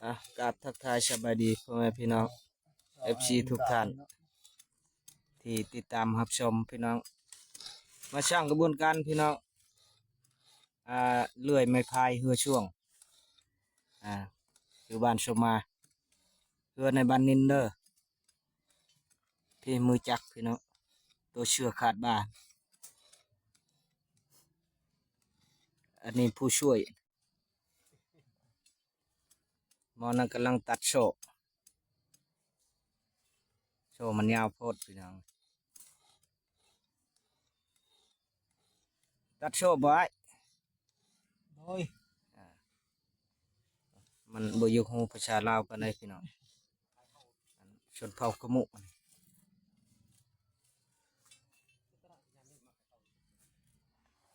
ອ່ະ ກາບທັກທາຍສະບາຍດີພໍ່ແມ່ພີ່ນ້ອງ ເອັຟຊີ ທຸກທ່ານ ທີ່ຕິດຕາມຮັບຊົມພີ່ນ້ອງ ມາສ້າງຂະບວນການພີ່ນ້ອງ ອ່າ ເລື່ອຍໄມ້ພາຍເຮືອຊ່ວງ ອ່າ ຢູ່ບ້ານສົມມາ ເຮືອໃນບ້ານນິນເດີ ພີມືຈັກພີ່ນ້ອງ ໂຕເຊື່ອຂາດບາ ອັນນີ້ຜູ້ຊ່ວຍ ໝໍນັ້ນກຳລັງຕັດໂສ້ ໂສ້ມັນຍາວໂພດພີ່ນ້ອງ ຕັດໂສ້ບໍ່ອ້າຍ? ໂດຍ ອ່າ ມັນບໍ່ຢາກຮູ້ພາສາລາວປານໃດພີ່ນ້ອງ ຊົນເຜົ່າຂະມຸ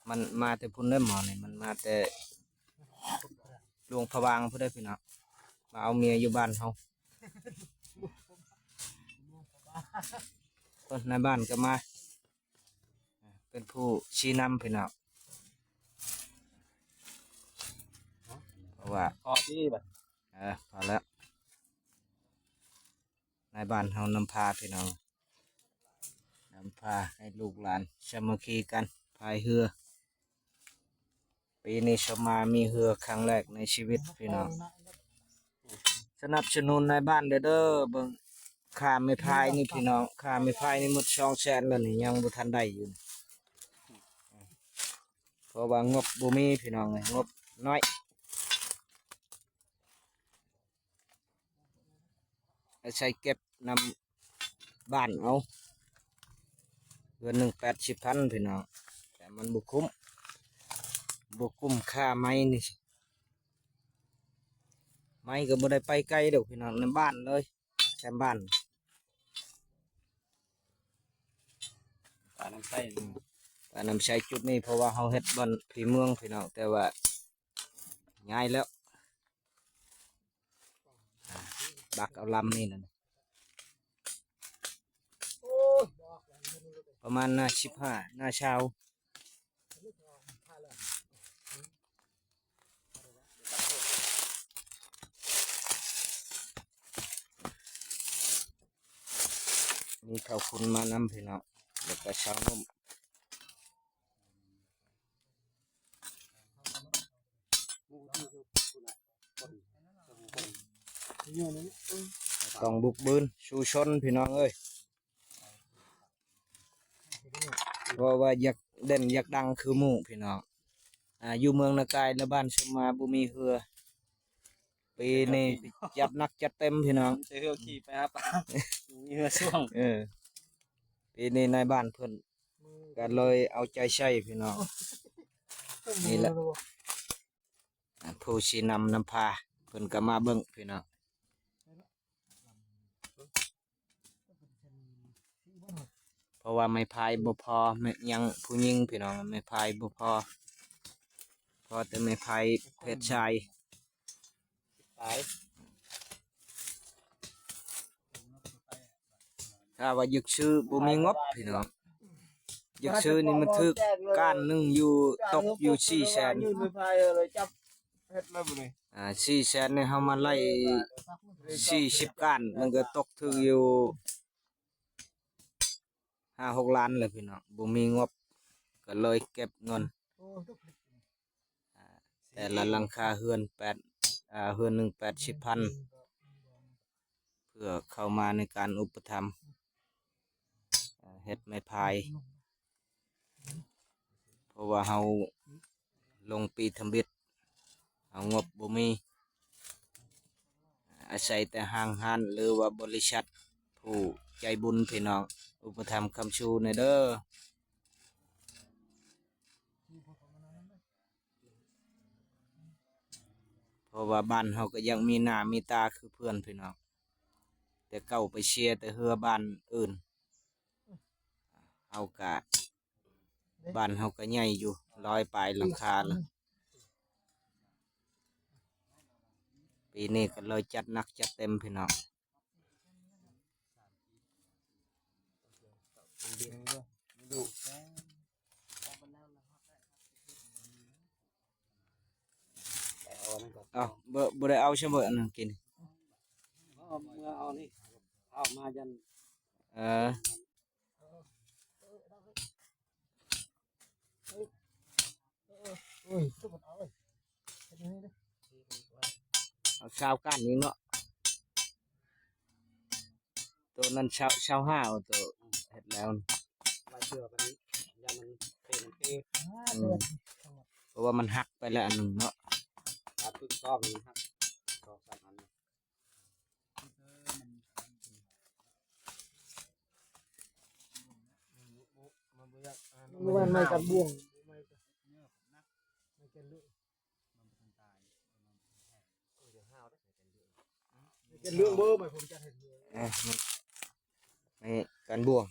ມັນມາແຕ່ພຸ້ນເດີໝໍນີ້ ມັນມາແຕ່ຫຼວງພະບາງພຸ້ນເດີພີ່ນ້ອງ ມາເອົາເມຍຢູ່ບ້ານເຮົາ ເອີ ນາຍບ້ານກໍມາ ເປັນຜູ້ຊີ້ນຳພີ່ນ້ອງ ເພາະວ່າ ພໍດີບັດ ເອີ ພໍແລ້ວ ນາຍບ້ານເຮົານຳພາພີ່ນ້ອງ ນຳພາໃຫ້ລູກຫຼານສາມັກຄີກັນພາຍເຮືອ ປີນີ້ສົມມາມີເຮືອຄັ້ງແລກໃນຊີວິດພີ່ນ້ອງ ສະໜັບສະໜູນນາຍບ້ານເດີ ເບິ່ງຄ່າໄມ້ພາຍນີ້ພີ່ນ້ອງ ຄ່າໄມ້ພາຍນີ້ໝົດສອງແສນແລ້ວນີ້ ຍັງບໍ່ທັນໄດ້ຢູ່ ເພາະວ່າງົບບໍ່ມີພີ່ນ້ອງເອີຍ ງົບນ້ອຍ ອາໄສເກັບນຳບ້ານເອົາ ເດືອນໜຶ່ງແປດສິບພັນພີ່ນ້ອງ ແຕ່ມັນບໍ່ຄຸ້ມ ບໍ່ຄຸ້ມຄ່າໄມ້ນີ້ ໄມ້ກໍບໍ່ໄດ້ໄປໄກດອກພີ່ນ້ອງ ໃນບ້ານເລີຍ ແຄມບ້ານ ປານ້ຳໃສ ປານ້ຳໃສຈຸດນີ້ ເພາະວ່າເຮົາເຮັດບ່ອນຜີເມືອງພີ່ນ້ອງ ແຕ່ວ່າຍ້າຍແລ້ວ ອ່າ ບັກເອົາລຳນີ້ນະ ປະມານໜ້າສິບຫ້າ ໜ້າຊາວ ມີເຂົ້າຝຸ່ນມານຳພີ່ນ້ອງ ແລ້ວກໍຊາວໜຸ່ມ ຕ້ອງບຸກບືນສູ້ຊົນພີ່ນ້ອງເອີຍ ເພາະວ່າຢາກເດັ່ນຢາກດັງຄືໝູ່ພີ່ນ້ອງ ອ່າ ຢູ່ເມືອງນາກາຍ ແລະ ບ້ານສົມມາບໍ່ມີເຮືອ ປີນີ້ຈັດໜັກຈັດເຕັມພີ່ນ້ອງ ໃຊ້ເຮືອຂີ່ໄປຫາປາ ມີເຮືອຊ່ວງ ເອີ ປີນີ້ນາຍບ້ານເພິ່ນກໍເລີຍເອົາໃຈໃສ່ພີ່ນ້ອງ ນີ້ແຫຼະ ອ່າ ຜູ້ຊີ້ນຳນຳພາ ເພິ່ນກໍມາເບິ່ງພີ່ນ້ອງ ເພາະວ່າໄມ້ພາຍບໍ່ພໍ ແມ່ນຍັງຜູ້ຍິງພີ່ນ້ອງ ໄມ້ພາຍບໍ່ພໍ ພໍແຕ່ໄມ້ພາຍເພດຊາຍ ຖ້າວ່າຢາກຊື້ບໍ່ມີງົບພີ່ນ້ອງ ຢາກຊື້ນີ້ມັນຖືກ ກ້ານໜຶ່ງຢູ່ ຕົກຢູ່ສີ່ແສນ ອ່າ ສີ່ແສນນີ້ເຮົາມາໄລ່ສີ່ສິບກ້ານ ມັນກໍຕົກຖືກຢູ່ຫ້າຫົກລ້ານແຫຼະພີ່ນ້ອງ ບໍ່ມີງົບ ກໍເລີຍເກັບເງິນ ອ່າ ແຕ່ລະຫຼັງຄາເຮືອນແປດ ອ່າ ເຮືອນໜຶ່ງແປດສິບພັນ ເພື່ອເຂົ້າມາໃນການອຸປະຖຳ ເຮັດໄມ້ພາຍ ເພາະວ່າເຮົາລົງປີທຳອິດ ເຮົາງົບບໍ່ມີ ອາໄສແຕ່ຫ້າງຮ້ານ ຫຼືວ່າບໍລິສັດຜູ້ໃຈບຸນ ພີ່ນ້ອງ ອຸປະຖຳຄ້ຳຊູແດ່ເດີ. ເພາະວ່າບ້ານເຮົາກໍຢາກມີໜ້າມີຕາຄືເພື່ອນພີ່ນ້ອງ ແຕ່ເກົ່າໄປເຊຍແຕ່ເຮືອບ້ານອື່ນ ເຮົາກະ ບ້ານເຮົາກໍໃຫຍ່ຢູ່ ຮ້ອຍປາຍຫຼັງຄາແລ້ວ ປີນີ້ກໍເລີຍຈັດໜັກຈັດເຕັມພີ່ນ້ອງ. ແຕ່ວ່າມັນກໍ ເອົາ ບໍ່ ບໍ່ໄດ້ເອົາຊະເບີອັນນັ້ນກິນ. ເອົາເມືອເອົານີ້ ເອົາມາຢັນ ເອີ ໂອ້ຍ ເອົາຊາວກ້ານນີ້ເນາະ ໂຕນັ້ນຊາວ ຊາວຫ້າ ໂຕເຮັດແລ້ວ ໄວ້ເພື່ອມັນ ຢ້ານມັນເປ ມັນເປ ອືມ ເພາະວ່າມັນຫັກໄປແລ້ວອັນໜຶ່ງເນາະ ຕັດປຶກຊອກມັນຫັກ ຊອກສາມອັນ ເມື່ອວານໄມ້ກັນບ່ວງ ໄມ້ກັນເລື່ອງ ເອີ ໄມ້ກັນບ່ວງ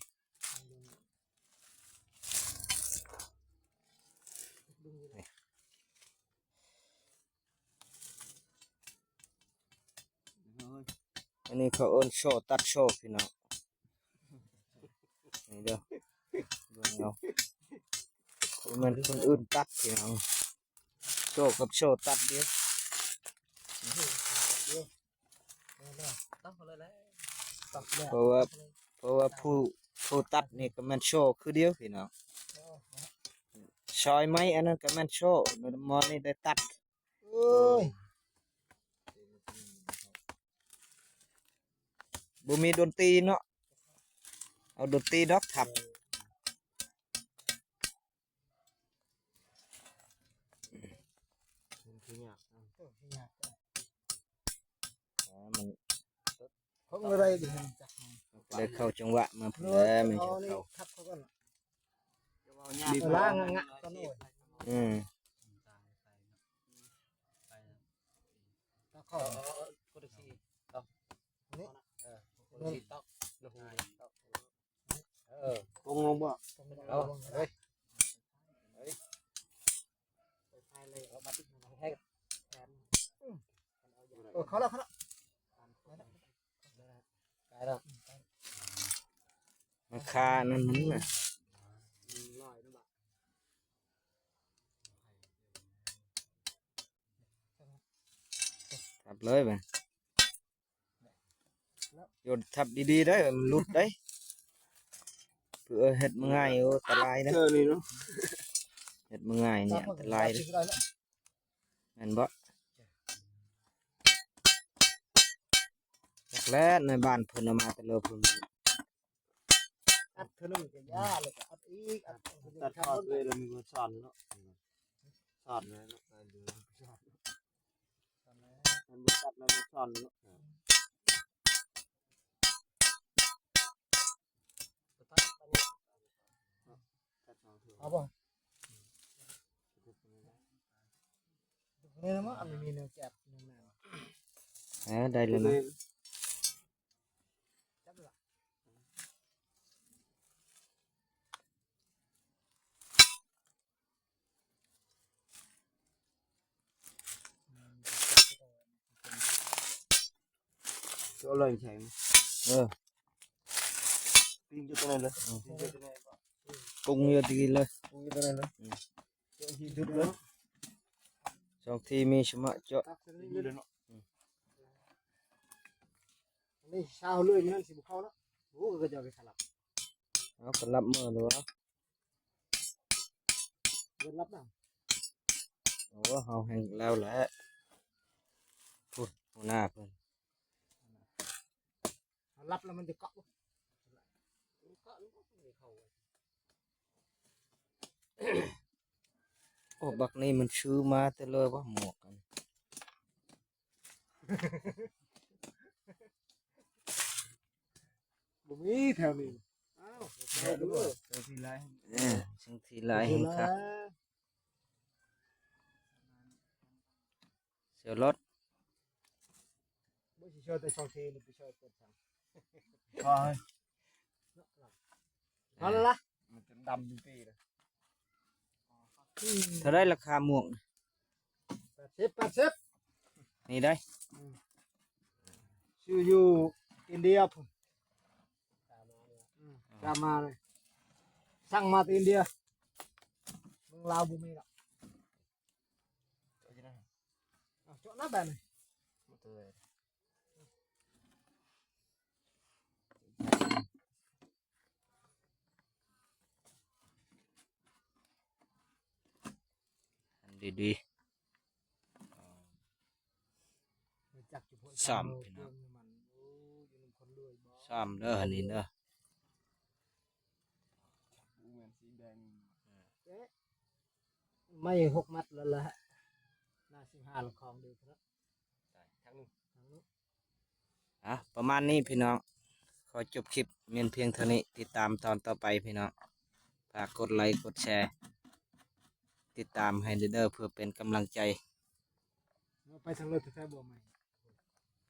ອັນນີ້ເຂົາເອີ້ນໂຊຕັດໂຊ ພີ່ນ້ອງ ນີ້ເດີ ເບິ່ງເອົາ ບໍ່ແມ່ນຄົນອື່ນຕັດ ພີ່ນ້ອງ ໂຊກັບໂຊຕັດເດ້ ເພາະວ່າ ເພາະວ່າຜູ້ ຜູ້ຕັດນີ້ກໍແມ່ນໂຊຄືດຽວ ພີ່ນ້ອງ ຊອຍໄມ້ອັນນັ້ນກໍແມ່ນໂຊ ໝໍນີ້ໄດ້ຕັດ ເອີຍ ບໍ່ມີດົນຕີເນາະ ເອົາດົນຕີດອກທັບ ມັນຄືຍາກ ເອີ ມັນ ຂອງອະໄລດີຫັ້ນຈັກ ໄດ້ເຂົ້າຈັງຫວະມາພຸ້ນແຫຼະ ແມ່ນເຂົ້າ ທັບເຂົ້າກັນ ເວລາງະໆ ອືມ ຕອກເຂົ້າ ເອີ ຄົນລະສີ່ຕອກ ນີ້ ເອີ ຄົນລະສີ່ຕອກ ເອີ ກົງລົງບໍ່ ເອົາ ເຮີ້ຍ ເຮີ້ຍ ເອີ ເຂົ້າແລ້ວ ເຂົ້າແລ້ວ ກາຍແລ້ວ ມັນຄາອັນນັ້ນມັນນະ ທັບເລີຍບາດ ໂຍນທັບດີໆ ເດີ ມັນຫຼຸດເດ້ ເພື່ອເຮັດມາງ່າຍ ໂອ້ ອັນຕະລາຍເດ້ ເອີ ນີ້ເນາະ ເຮັດມາງ່າຍນີ້ອັນຕະລາຍເດ້ ແມ່ນບໍ່ ຈັກແລ້ວ ໃນບ້ານເພິ່ນເອົາມາແຕ່ເລີເພິ່ນ ອັດເທື່ອໜຶ່ງກໍຢ່າ ແລ້ວກໍອັດອີກ ອັດ ຕັດທອດເລີຍ ແລ້ວມີຄົນສອນເນາະ ສອນເລີຍເນາະ ມັນບໍ່ຕັດແລ້ວມັນສອນເນາະ ເອົາບໍ່ ນີ້ນະ ມັນມີແນວຈັບ ເອີ ໄດ້ແລ້ວນະ ເອົາເລີຍແຂງ ເອີ ປີ້ງຢູ່ຕົງນັ້ນເລີຍ ອືມ ປີ້ງຢູ່ຕົງນັ້ນ ປຸງຢູ່ທີ່ເລີຍ ປຸງຢູ່ຕົງນັ້ນເລີຍ ອືມ ເຈາະທີ່ສຸດເລີຍ ສອງທີ່ມີສະມະເຈາະ ນີ້ຊາວເລີຍ ມັນຊິບໍ່ເຂົ້າເນາະ ໂອ້ ກໍຈະໄປສະຫຼັບ ເອົາກໍຫຼັບມື້ແລ້ວ ເພິ່ນລັບນະ ໂອ້ ເຮົາແຮ່ງແລ້ວແຫຼະ ພຸ້ນ ຫົວໜ້າເພິ່ນ ເຮົາລັບແລ້ວມັນຈະເກາະ ໂອ້ ບັກນີ້ມັນຊື້ມາແຕ່ເລີວ່າໝວກ ບໍ່ມີແຖວນີ້ ອ້າວ ເອົາເດີ ເອີ ເຊິ່ງທີ່ຫຼາຍແຮງຄັກ ເຊວລົດ ບໍ່ຊິຊ່ອຍແຕ່ຊ່ອງເທນີ້ ໄປຊ່ອຍເປີດສັງ ເອົາລະ ມັນຈົນດຳເປັນປີລະ ເທົ່າໃດລາຄາໝວກ? ແປດສິບ ແປດສິບ ນີ້ໄດ໋ ອືມ ຊື້ຢູ່ອິນເດຍພຸ້ນ ອືມ ຕາມມາເລີຍ ສັ່ງມາແຕ່ອິນເດຍ ເມືອງລາວບໍ່ມີດອກ ເອົາ ເຈາະນະບາດນີ້ ອັນດີໆ ມາຈັກຢູ່ພຸ້ນ ຊ້ຳ ພີ່ນ້ອງ ເຕີມນ້ຳມັນ ໂອ້ ຢູ່ນຳຄົນລວຍບໍ່ ຊ້ຳເດີ ອັນນີ້ເດີ ບໍ່ແມ່ນສີແດງ ເອະ ໄມ້ຫົກມັດແລ້ວລະ ໜ້າສິບຫ້າລະ ຂອງເດີ ທາງໜຶ່ງ ທາງໜຶ່ງ ອ່ະ ປະມານນີ້ພີ່ນ້ອງ ຂໍຈົບຄລິບແມ່ນພຽງເທົ່ານີ້ ຕິດຕາມຕອນຕໍ່ໄປພີ່ນ້ອງ ຝາກກົດໄລກົດແຊ ຕິດຕາມໃຫ້ເດີ ເພື່ອເປັນກຳລັງໃຈ ເອົາໄປທາງເລີດແທ້ໆບໍ່ໃໝ່